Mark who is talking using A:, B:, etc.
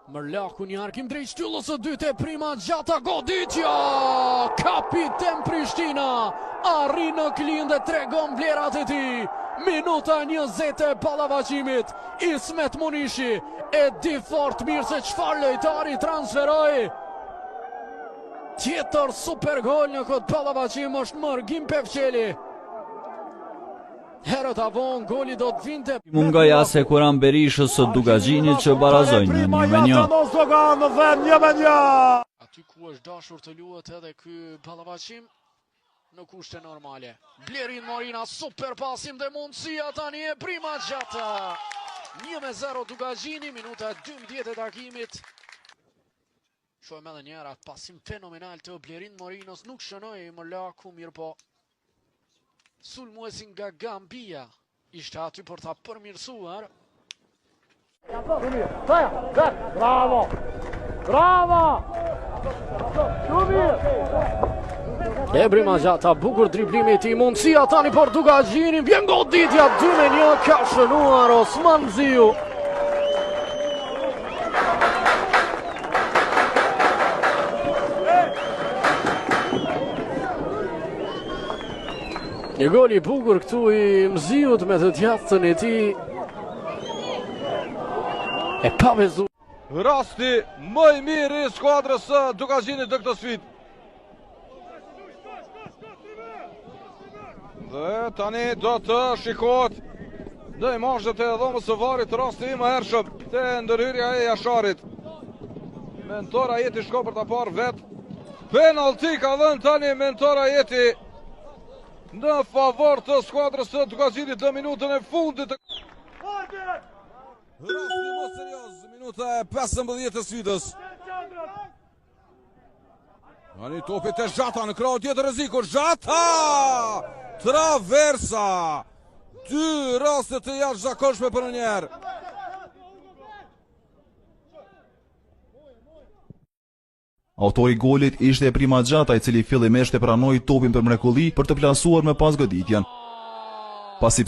A: Mërlaku një harkim drejt shtyllës së dytë Eprima Gjata goditja! Kapiten Prishtina arrin në Klinë dhe tregon vlerat e tij. Minuta 20 e ballafaqimit, Ismet Munishi e di fort mirë se çfarë lojtari transferoi. Tjetër super gol në këtë ballafaqim është Mërgim Pefqeli. Herët a vonë goli do të vinte.
B: Mungoi as Hekuran Berishës së Dukagjinit që barazoi në 1 me 1.
A: Aty ku është dashur të luhet edhe ky ballafaqim në kushte normale. Blerin Morina super pasim dhe mundësia tani Eprima Gjata. 1 me 0 Dukagjini, minuta 12 e takimit. Shohim edhe një herë atë pasim fenomenal të Blerin Morinës, nuk shënoi Mërlaku, mirëpo sulmuesi nga Gambia ishte aty për ta përmirësuar.
C: Bravo! Bravo! Shumë mirë!
A: Eprima Gjata, bukur driblimi i tij, mundësia tani për Dukagjinin, vjen goditja 2 me 1, ka shënuar Osman Mziu. Një gol i bukur këtu i Mziut me të djathtën e tij. E pabezu.
D: Rasti më i mirë i skuadrës së Dukagjinit në këtë sfidë. Dhe tani do të shikohet në imazhet e dhomës së VAR-it rasti i mëhershëm te ndërhyrja e Jasharit. Mentor Ajeti shko për ta parë vetë. Penalti ka dhënë tani Mentor Ajeti në favor të skuadrës së Dukagjinit në minutën e fundit. Rasti më serioz, minuta e 15 të sfidës. Tani topi te Zhata në krahun tjetër rreziku, Zhata! Traversa! Dy raste të jashtëzakonshme për në njëherë.
E: Autori i golit ishte Eprima Gjata, i cili fillimisht e pranoi topin për mrekulli për të plasuar më pas goditjen. Pasi.